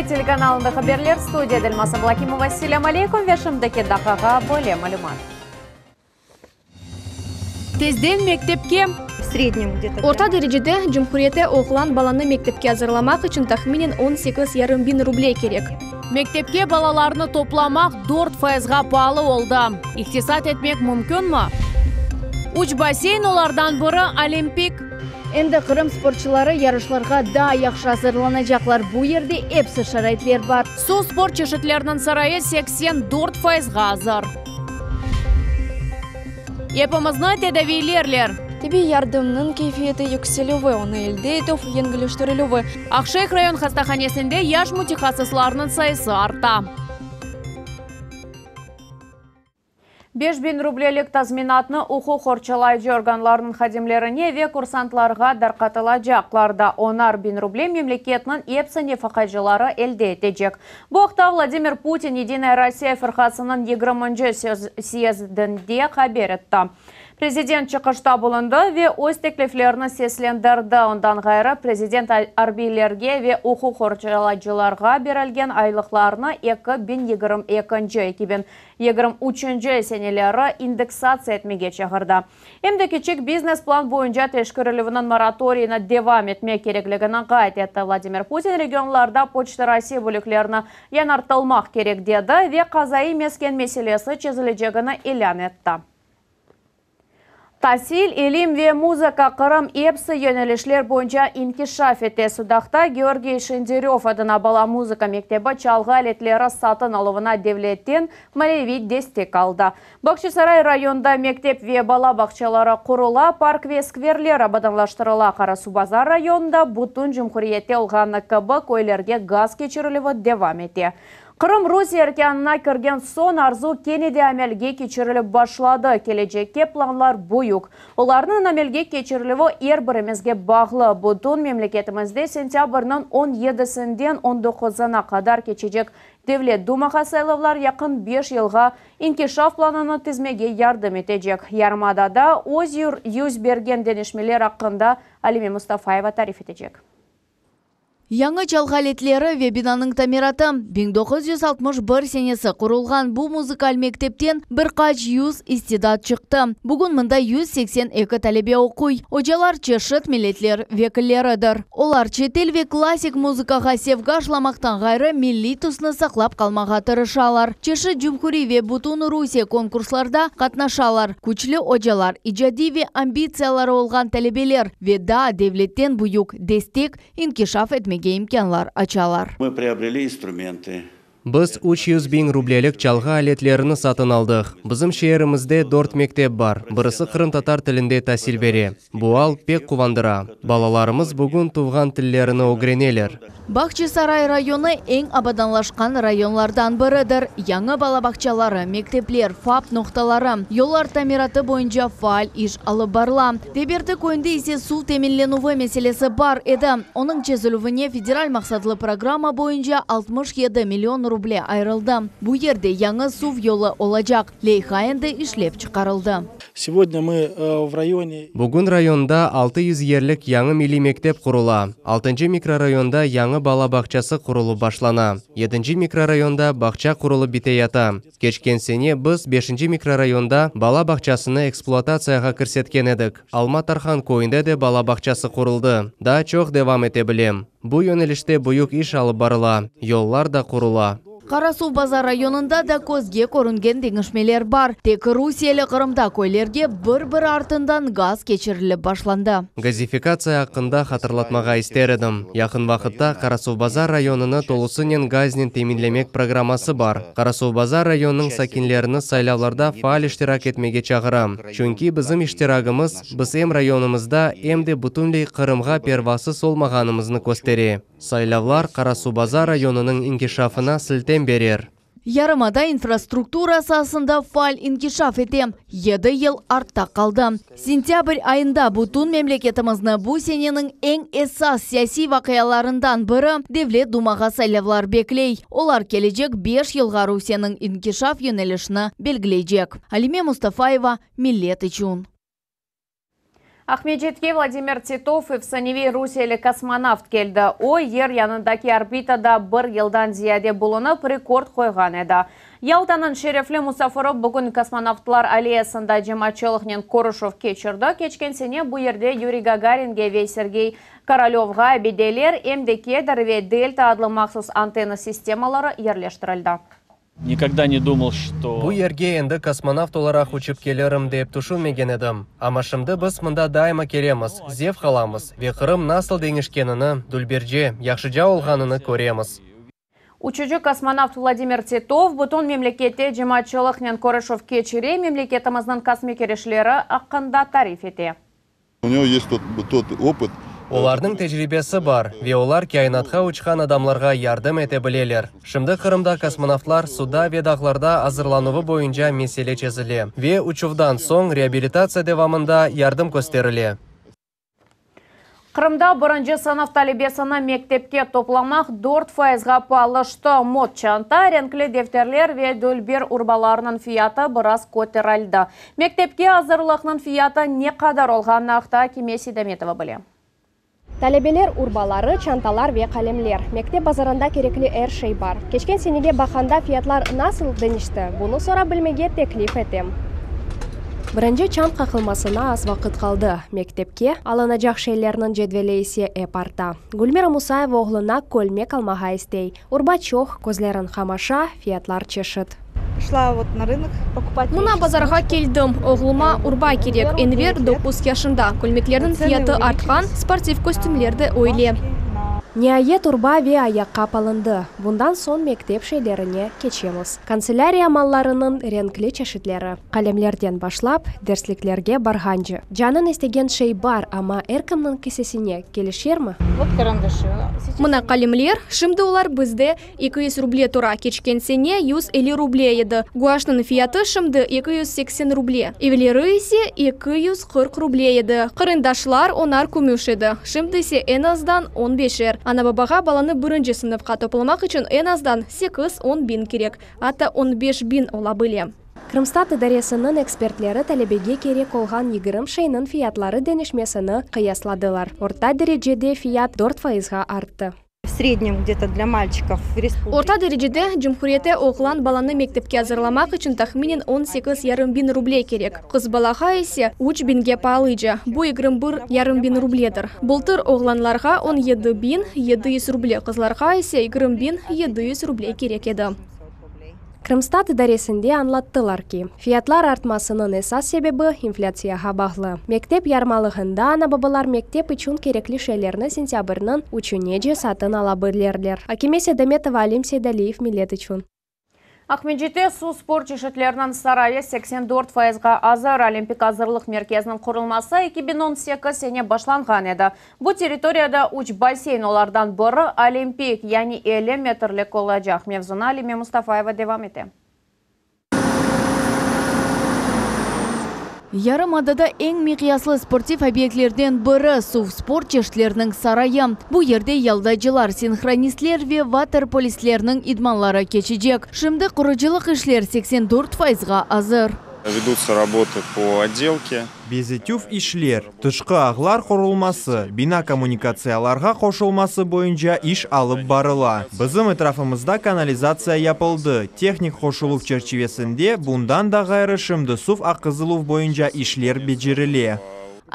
Millet telekanalında haberler, studiyada Elmaz Ablâkimova. Selâm aleyküm ve şimdiki daqqağa böyle malümat. Tezden mektepke. Orta derecede, cumhuriyette oğlan balanı mektepke azırlamaq içün tahminen on sekiz yarım biñ ruble kerek. Mektepke balalarnı toplamaq dört fayızğa paalı oldı. İqtisat etmek mümkünmi? Üç basseyn, olardan biri olimpik. Endi Qırım sportçuları yarışlarğa daa yahşı azırlanacaqlar, bu yerde epsi şaraitler bar. Suv sport çeşitleriniñ sarayı 84 fayızğa azır. Epimizni tedaviylerler. Tibbiy yardımnıñ keyfiyeti yükselüvi, onı elde etüv yengilleştirilüvi. Aqşeyh rayon hastahanesinde yaş mütehassıslarnıñ sayısı arta. 5000 rublelik tazminatnı uquq qorçalayıcı organlarınıñ hadimlerine ve kursantlarğa darqatılacaqlar da 10'ar biñ ruble memleketniñ epsi nefaqacıları elde etecek. Bu aqta Vladimir Putin Yedinaya Rossiya firqasınıñ 20 syezdinde haber etti. Prezident çıqışta bulundı ve öz tekliflerini seslendirdi. Ondan ğayrı prezident arbiylerge ve uquq qorçalayıcılarğa berilgen aylıqlarnı 2022 2023 seneleri indeksatsiya etmege çağırdı. Em de kiçik biznes plan boyunca teşkerilüviniñ moratoriyini devam etmek kerekligini qayd etti. Vladimir Putin regionlarda Poçta Rossiya bölüklerini yañartılmaq kerek dedi ve qazaiy mesken meselesi çezilecegini ilân etti. Tasil, ilim ve muzıka Qırım epsi yönelişler boyunca inkişaf ete. Sudaqta Georgiy Şenderov adına bala muzıka mektebi çalğı aletleri satın aluvına devletten maliyeviy destek aldı. Bağçasaray rayonında mektep ve bala bağçaları qurula, park ve skverler abadanlaştırıla. Qarasuvbazar rayonında bütün cumhuriyette olğanı kibi köylerge gaz keçirilüvi devam ete. Qırım Rusiye erkânına kirgen soñ arzu kene de amelge keçirilip başladı. Kelecekke planlar büyük. Olarnıñ amelge keçirilüvi er birimizge bağlı. Bütün memleketimizde sentâbrniñ 17-sinden 19-ına qadar keçecek Devlet Dumağa saylavlar yaqın 5 yılğa inkişaf planını tizmege yardım etecek. Yarımadada öz yüz bergen deñişmeler aqqında Alime Mustafayeva tarif etecek. Yañı çalğı aletleri ve binanıñ tamiratı 1961 senesi qurulğan bu muzıkal mektepten bir qaç yüz istidat çıqtı. Bugün mında 182 talebe oquy. Ocalar çeşit milletler vekilleridir. Olar çetel ve klassik muzıkağa sevgi aşılamaqtan ğayrı milliy tüsni saqlap qalmağa tırışalar. Çeşit cumhuriy ve bütün Rusiye konkurslarda qatnaşalar. Küçlü ocalar, icadiy ve ambitsiyaları olğan talebeler ve daa devletten büyük destek inkişaf etmege imkânlar açalar. Мы приобрели инструменты. Biz 300 biñ rublelik çalğı aletlerini satın aldıq. Bizim şeerimizde dört mektep bar. Birisi qırımtatar tilinde tasil bere. Bu al pek quvandıra. Balalarımız bugün tuvğan tillerini ögreneler. Bağçasaray rayonı eñ abadanlaşqan rayonlardan biridir. Yañı bala bağçaları, mektepler, FAP noqtaları, yollar tamiratı boyunca faal iş alıp barıla. Teberti köyünde ise suv teminlenüvi meselesi bar edi. Onıñ çezilüvine federal maqsatlı programma boyunca 67 million ruble ayırıldı. Bu yerde yañı suv yolu olacaq. Leyha endi işlep çıqarıldı. Сегодня мы в районе Bugün rayonda 600 yerlik yañı milliy mektep qurula. 6 mikrorayonda yañı bala bağçası qurulıp başlana. 7 mikrorayonda bağça qurulıp biteyata. Keçken sene biz 5 mikrorayonda bala bağçasını ekspluatatsiyağa kirsetken edik. Alma Tarhan köyünde de bala bağçası quruldı. Daa çoq devam ete bilem. Bu yönelişte büyük iş alıp barıla. Yollar da qurula. Qarasuvbazar rayonında da közge körüngen deñişmeler bar. Tek Rusiyeli Qırımda köylerge bir-bir artından gaz keçirilip başlandı. Gazifikatsiya aqqında hatırlatmağa ister edim. Yaqın vaqıtta Qarasuvbazar rayonını tolusınen gaznen teminlemek programması bar. Qarasuvbazar rayonınıñ sakinlerini saylavlarda faal iştirak etmege çağıram. Çünki bizim iştiragimiz biz em rayonımızda, em de bütünley Qırımğa pervasız olmağanımıznı köstere. Saylavlar Qarasuvbazar rayonınıñ inkişafına siltem berer. Yarımada infrastruktura saasında faal inkişaf ete. 7 yıl artta qaldı. Sentâbr ayında bütün memleketimizni bu seneniñ eñ esas siyasiy vaqialarından biri Devlet Dumağa saylavlar bekley. Olar kelecek 5 yılğa Rusiyeniñ inkişaf yönelişini belgileycek. Alime Mustafayeva, Millet içün. Aqmescitke Vladimir Titov, efsaneviy rusiyeli kosmonavt keldi. O, Yer yanındaki orbitada bir yıldan ziyade bulunıp, rekord qoyğan edi. Yaltanıñ şerefli musafiri bugün Kosmonavtlar alleyasında cemaatçılıqnen körüşüv keçirdi. Keçken sene bu yerde Yuriy Gagaringe ve Sergey Korolövğa abideler, em de Kedr ve Delta adlı mahsus antenna sistemaları yerleştirildi. Nikogda ne dumал, что. Bu yerge endi kosmonavt olaraq uçıp kelirim dep tüşünmegen edim. Amma şimdi biz mında daima kelemiz, zevq alamız ve Qırım nasıl deñişkenini, dülberce, yahşıca olğanını köremiz. Uçucı-kosmonavt Vladimir Titov bütün memlekette cemaatçılıqnen körüşüv keçire, memleketimizniñ kosmik irişleri aqqında tarif ete. U nego est tot tot opıt. Olarnıñ tecribesi bar, ve olar kâinatqa uçqan adamlarğa yardım ete bileler. Şimdi Qırımda kosmonavtlar suda ve dağlarda azırlanuvı boyunca mesele çezile ve uçuvdan soñ reabilitatsiya devamında yardım kösterile. Qırımda birinci sınıf talebesini mektepke toplamaq dört fayızğa paalaştı. Mot çanta, renkli defterler ve dülber urbalarnıñ fiyatı biraz köterildi. Mektepke azırlıqnıñ fiyatı ne qadar olğanını aqta Akime Seydametova bile. Talebeler urbaları, çantalar ve qalemler. Mektep bazarında kerekli er şey bar. Keçken senege baqqanda fiyatlar nasıl deñişti? Bunı sora bilmege teklif etem. Birinci çañ qaqılmasına az vaqıt qaldı. Mektepke alınacaq şeylerniñ cedveli ise ep arta. Gülmira Musayeva oğluna kölmek almağa istey. Urba çoq, közleriñ qamaşa, fiyatlar çeşit. Mına bazarğa keldim, oğluma urba kerek, Enver doquz yaşında, kölmeklerniñ fiyatı artqan, sportiv kostümler de öyle. Niayet urba ve ayaqqap alındı. Bundan soñ mektep şeylerine keçemiz. Kantselâriya mallarınıñ renkli çeşitleri, qalemlerden başlap, dersliklerge barğance. Canıñ istegen şey bar, amma er kimniñ kisesine kelişermi? Mına qalemler, şimdi olar bizde 200 ruble tura, keçken sene 150 ruble edi. Guaşnıñ fiyatı şimdi 280 ruble, evelleri ise 240 ruble edi. Qarındaşlar onar kümüş edi, şimdi ise eñ azdan on beşer. Ana-babağa balanı birinci sınıfqa toplamaq içün eñ azdan sekiz-on biñ kerek, atta on beş biñ ola bile. Krımstat idaresiniñ ekspertleri talebege kerek olğan yigirmi şeyniñ fiyatları deñişmesini qıyasladılar. Orta derecede fiyat dört fayızğa arttı. V srednem gde-to dlâ malçikov v respublike. Orta derecede cumhuriyette oğlan balanı mektepke azırlamaq içün tahminen on sekiz yarım biñ ruble kerek, qız balağa ise üç biñge paalıca, bu 21 yarım biñ rubledir. Bıltır oğlanlarğa on yedi biñ 700 ruble, qızlarğa ise yigirmi biñ 700 ruble kerek edi. Krımstat idaresinde añlattılar ki, fiyatlar artmasınıñ esas sebebi inflâtsiyağa bağlı. Mektep yarmalığında ana-babalar mektep içün kerekli şeylerni sentâbrniñ üçünece satın ala bilirler. Akime Seydametova, Alim Seydaliyev, Millet içün. Aqmescitte suv sport çeşitleriniñ sarayı 84 fayızğa azır. Olimpik azırlıq merkeziniñ qurulması 2018 sene başlanğan edi. Bu territoriyada üç basseyn, olardan biri olimpik, yani 50 metrlik olacaq. Mevzunı Alime Mustafayeva devam ete. Yarımadada eñ miqyaslı sportiv obyektlerden biri, suv sport çeşitleriniñ sarayı. Bu yerde yaldacılar, sinhronistler ve vaterpolistlerniñ idmanları keçecek. Şimdi qurucılıq işler 84 fayızğa azır. Vedutся работы по отделке. Bezetüv işler, tışqı ağlar qurulması, bina kommunikatsiyalarğa qoşulması boyunca iş alıp barıla. Bizim etrafımızda kanalizatsiya yapıldı, tehnik qoşuluv çerçivesinde, bundan da ğayrı şimdi suv aqızıluv boyunca işler becerile.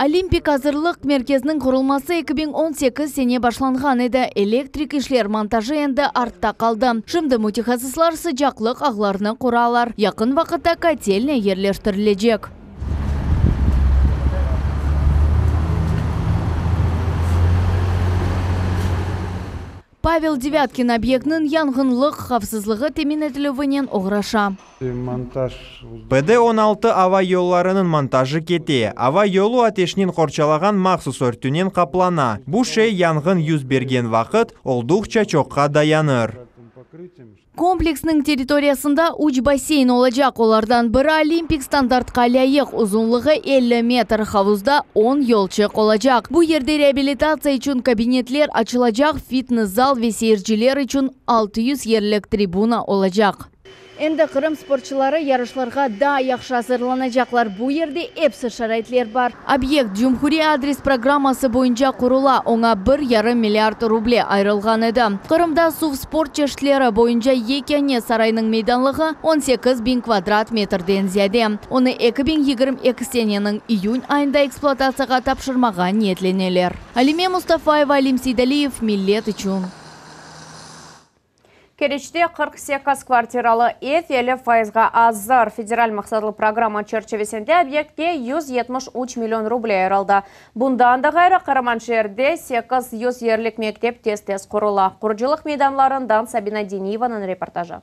Olimpik azırlıq merkeziniñ qurulması 2018 sene başlanğan edi. Elektrik işler montajı endi artta qaldı. Şimdi mütehassıslar sıcaqlıq ağlarını quralar. Yaqın vaqıtta kotelnâ yerleştirilecek. Pavel Devâtkin obyektniñ yanğınlıq havfsızlığı temin etilüvinen oğraşa. PD 16 ava yollarınıñ montajı kete. Ava yolu ateşnen qorçalağan mahsus örtünen qaplana. Bu şey yanğın yüz bergen vaqıt olduqça çoqqa dayanır. Kompleksniñ territoriyasında üç basseyn olacaq. Olardan biri olimpik standartqa lâyıq, uzunlığı 50 metr, havuzda 10 yolçıq olacaq. Bu yerde reabilitatsiya içün kabinetler açılacaq, fitness-zal ve seyirciler içün 600 yerlik tribuna olacaq. Endi Qırım sportçuları yarışlarğa daa yahşı azırlanacaqlar, bu yerde epsi şaraitler bar. Obyekt Cumhuriy adres programması boyunca qurula, oña bir yarım milliard ruble ayırılğan edi. Qırımda suv sport çeşitleri boyunca yekâne saraynıñ meydanlığı 18 biñ kvadrat metrden ziyade. Onı 2022 seneniñ iyün ayında ekspluatatsiyağa tapşırmağa niyetleneler. Alime Mustafayeva, Alim Seydaliyev, Millet içün. Keriçte 48 kvartiralı ev 50 fayızğa azır. Federal maqsatlı programma çerçivesinde obyektke 173 million ruble ayırıldı. Bundan da ğayrı qaraman şeerde 800 yerlik mektep tez-tez qurula. Qurucılıq meydanlarından Sabina Diniyevanıñ reportajı.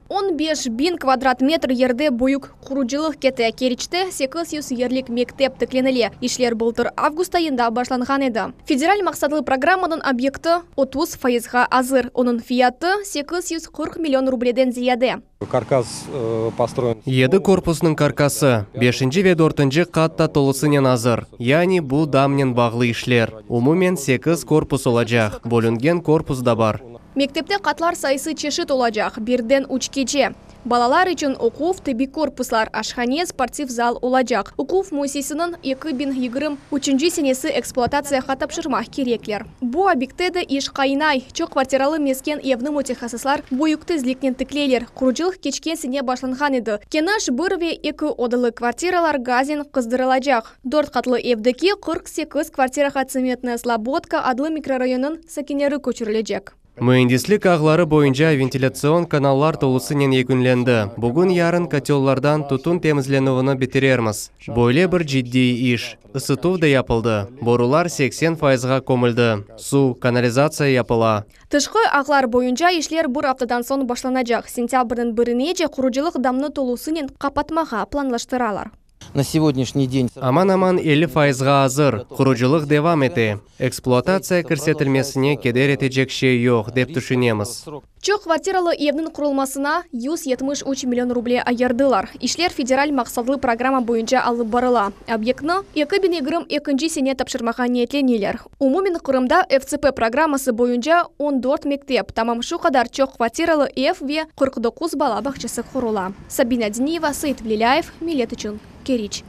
15 biñ kvadrat metr yerde büyük qurucılıq kete. Keriçte 800 yerlik mektep tiklenile. İşler bıltır avgust ayında başlanğan edi. Federal maqsatlı programmanıñ obyekti 30 fayızğa azır. Onıñ fiyatı 840 million rubleden ziyade. Каркас э, построен. Yedi korpusnıñ karkası, beşinci ve dörtünci qatta tolusınen azır. Yani bu damnen bağlı işler. Umumen sekiz korpus olacaq, bölüngen korpus da bar. Mektepte qatlar sayısı çeşit olacaq, birden üçkece. Balalar içün oquv, tibbiy korpuslar, aşhane, sportiv zal olacaq. Oquv müessisesiniñ 2023 senesi ekspluatatsiyağa tapşırmaq kerekler. Bu obyektte de iş qaynay. Çoq kvartiralı mesken evni mütehassıslar büyük tezliknen tikleyler. Qurucılıq keçken sene başlanğan edi. Keniş bir ve eki odalı kvartiralar gaznen qızdırılacaq. Dört qatlı evdeki 48 kvartirağa Tsementnaya Slobodka adlı mikrorayonnıñ sakinleri köçürilecek. Müendislik ağları boyunca ventilâtsion kanallar tolusınen yekünlendi. Bugün yarın kotellardan tütün temizlenüvini bitirermiz. Böyle bir ciddiy iş. Isıtuv da yapıldı. Borular 80 fayızğa kömüldi. Suv, kanalizatsiya yapıla. Tışqı ağlar boyunca işler bir aftadan soñ başlanacaq. Sentâbrniñ birinece qurucılıq damnı tolusınen qapatmağa planlaştıralar. На сегодняшний день Aman-aman 50 fayızğa azır. Qurucılıq devam ete. Ekspluatatsiya kirsetilmesine keder etecek şey yoq, dep tüşünemiz. Çoq kvartiralı evniñ qurulmasına 173 million ruble ayırdılar. İşler federal maqsatlı programma boyunca alıp barıla. Obyektni 2022 sene tapşırmağa niyetleneler. Umumen Qırımda FCP programması boyunca 14 mektep, tamam şu qadar çoq kvartiralı ev ve 49 bala bağçası qurula. Sabina Diniyeva, Seyit Velilâyev, Millet içün, Keriç.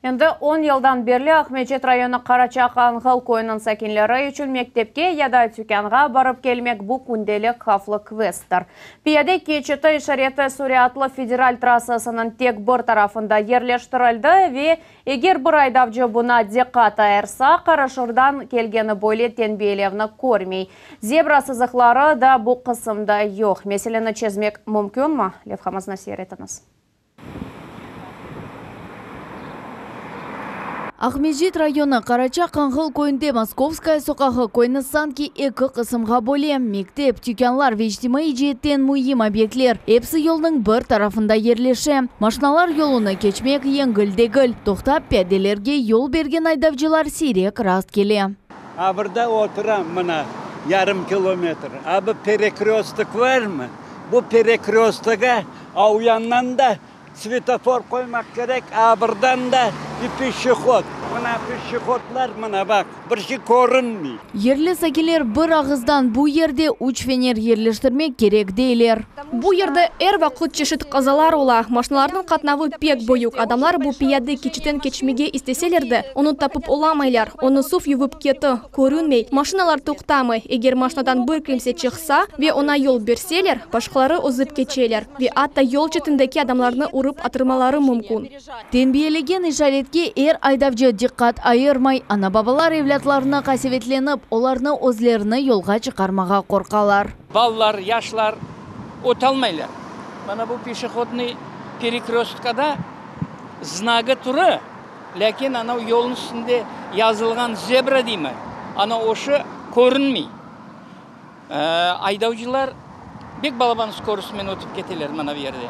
Endi 10 yıldan berli Aqmescit rayonı Qaraçaq Qanğıl köyüniñ sakinleri içün mektepke ya da tükânğa barıp kelmek bu kündelik havflı kvesttir. Piyade keçiti işareti süratlı federal trassasınıñ tek bir tarafında yerleştirildi ve eger bir aydavcı buña diqqat ayırsa, qarşıdan kelgeni böyle tenbiyelevni körmey. Zebra sızıqları da bu qısımda yoq. Meseleni çezmek mümkünmi? Levhamıznı seyir etiñiz. Aqmescit rayonı Qaraçaq Qanğıl köyünde Moskovskaya soqağı köyni sanki eki qısımğa böle. Mektep, tükânlar ve içtimaiy ceetten müim obyektler episi yolnıñ bir tarafında yerleşe. Maşinalar yolunı keçmek yengil degil. Toqtap piyadelerge yol bergen aydavcılar siyrek rast kele. A burada oturam mına yarım kilometr. A bu перекресток barmı? Bu перекресток qa o yandan da svetofor qoymaq kerek, a buradan da bir пешеход. Mına пешеход lar mına baq, bir şey körünmey. Yerli sakinler bir ağızdan bu yerde üç fener yerleştirmek kerek deyler. Bu yerde er vaqıt çeşit qazalar ola. Maşinalarnıñ qatnavı pek büyük. Adamlar bu piyade keçitten keçmege isteseler de, onı tapıp olamaylar. Onı suv yuvıp ketti, körünmey. Maşinalar toqtamay. Eger maşinadan bir kimse çıqsa ve oña yol berseler, başqaları ozıp keçeler. Ve atta yol çetindeki adamlarnı urıp attırmaları mümkün. Tenbiyelegen işaretke er aydavcı diqqat ayırmay. Ana babalar evlâtlarına qasevetlenip, olarnı özlerini yolğa çıqarmağa qorqalar. Balalar, yaşlar ötalmaylar. Mana bu пешеходный перекрестка da знагı tura, lâkin anav yolnıñ üstünde yazılğan zebra deymi, ana oşı körünmey. Aydavcılar pek balaban скорость men ötip keteler mana bu yerde.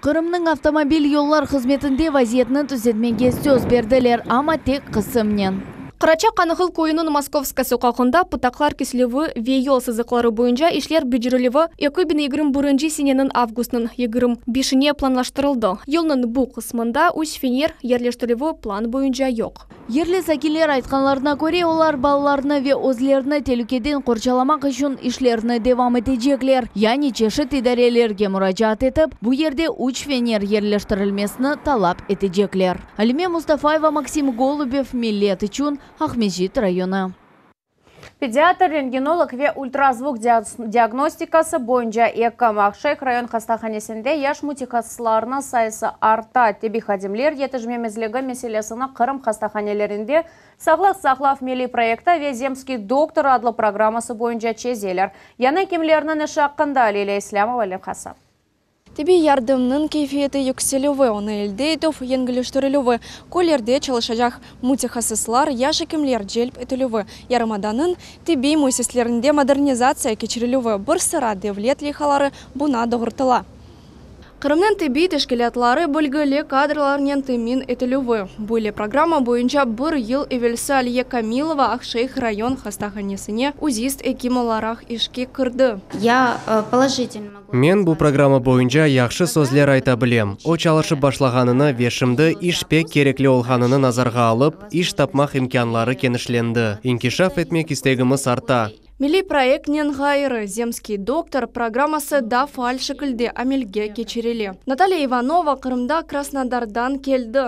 Qırımnıñ avtomobil yollar hızmetinde vaziyetni tüzetmege söz berdiler, amma tek qısımnen. Qaraçaq Qanğıl köyüniñ Moskovskaya soqağında pıtaqlar kesilüvi ve yol sızıqları boyunca işler becerilüvi 2021 seneniñ avgustınıñ 25-ine planlaştırıldı. Yolnıñ bu qısmında üç fener yerleştirilüvi plan boyunca yoq. Yerli sakinler aytqanlarına köre, olar balalarnı ve özlerini telükeden qorçalamaq içün işlerini devam etecekler, yani çeşit idarelerge muracaat etip, bu yerde üç fener yerleştirilmesini talap etecekler. Alime Mustafayeva, Maksim Golubev, Millet içün, Aqmescit rayonı. Pediatr, rentgenolog ve ultrazvuk diagnostikası boyunca ekim. Aqşeyh rayon hastahanesinde yaş mütehassıslarnıñ sayısı arta. Tibbiy hadimler yetişmemezligi meselesini Qırım hastahanelerinde Sağlıq saqlav milliy proyekti ve Zemskiy doktor adlı programması boyunca çezeler. Yañı ekimlerniñ işi aqqında Lilâ İslâmova levhası. Tibbiy yardımnıñ keyfiyeti yükselüvi, onı elde etüv yengilleştirilüvi, köylerde çalışacaq mütehassıslar, yaş ekimler celp etilüvi, yarımadanıñ tibbiy müessislerinde modernizatsiya keçirilüvi, bir sıra devlet leyhaları buña doğrultıla. Qırımnıñ tibbiy teşkilâtları bilgili kadrlarnen temin etilüvi. Böyle programma boyunca bir yıl evelsi Aliye Kamilova Aqşeyh rayon hastahanesine uzist ekim olaraq işke kirdi. Ya polojitelno mogu. Men bu programma boyunca yahşı sözler ayta bilem. O çalışıp başlağanını ve şimdi iş pek kerekli olğanını nazarğa alıp, iş tapmaq imkânları kenişlendi. İnkişaf etmek istegimiz arta. Milliy proyektnen ğayrı, Zemskiy doktor programması da faal şekilde amelge keçirile. Natalya İvanova Qırımda Krasnodardan keldi.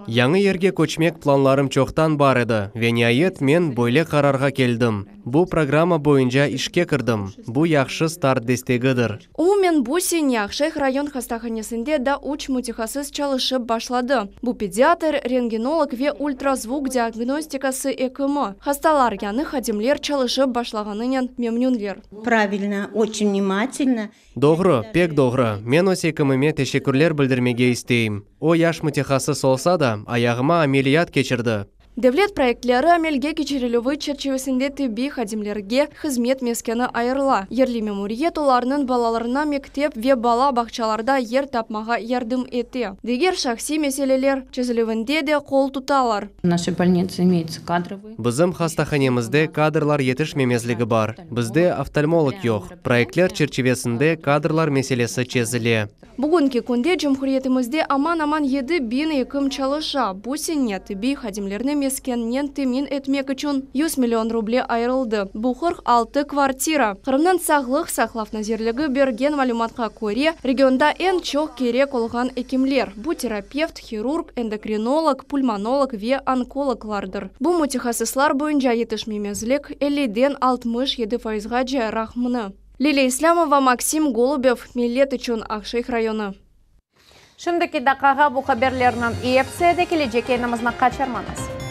Yañı yerge köçmek planlarım çoqtan bar edi, ve niayet men böyle qararğa keldim. Bu programma boyunca işke kirdim, bu yahşı start destegidir. Umumen bu sene Aqşeyh rayon hastahanesinde da üç mütehassıs çalışıp başladı. Bu pediatr, rentgenolog ve ultrazvuk diagnostikası ekimi. Hastalar, yañı hadimler çalışıp başlağanınen memnünler. Pravilno, oçün vnimatelno. Doğru, pek doğru. Men öz ekimime teşekkürler bildirmege isteyim. O yaş mütehassıs olsa da, ayağıma ameliyat keçirdi. Devlet proyektleri amelge keçirilüvi çerçivesinde tibbiy hadimlerge hızmet meskeni ayırıla. Yerli memuriyet olarnıñ balalarına mektep ve bala bağçalarda yer tapmağa yardım ete. Diger şahsiy meseleler çezilüvinde de qol tutalar. Bizim hastahanemizde kadrlar yetişmemezligi bar. Bizde oftalmolog yoq. Proyektler çerçivesinde kadrlar meselesi çezile. Bugünki künde cumhuriyetimizde aman-aman 7000 ekim çalışa. Bu sene tibbiy hadimlerni meskennen temin etmek içün 100 million ruble ayırıldı, bu 46 kvartira. Qırımnıñ Sağlıq saqlav nazirligi bergen malümatqa köre, regionda eñ çoq kerek olğan ekimler, bu terapevt, hirurg, endokrinolog, pulmonolog ve onkologlardır. Bu mütehassıslar boyunca yetişmemezlik elliden 67 fayızğace raqmını. Lilâ İslâmova, Maksim Golubev, Millet içün, Aqşeyh rayonı. Şimdiki daqqağa bu haberlerniñ episi edi, kelecek yayınımıznı qaçırmañız.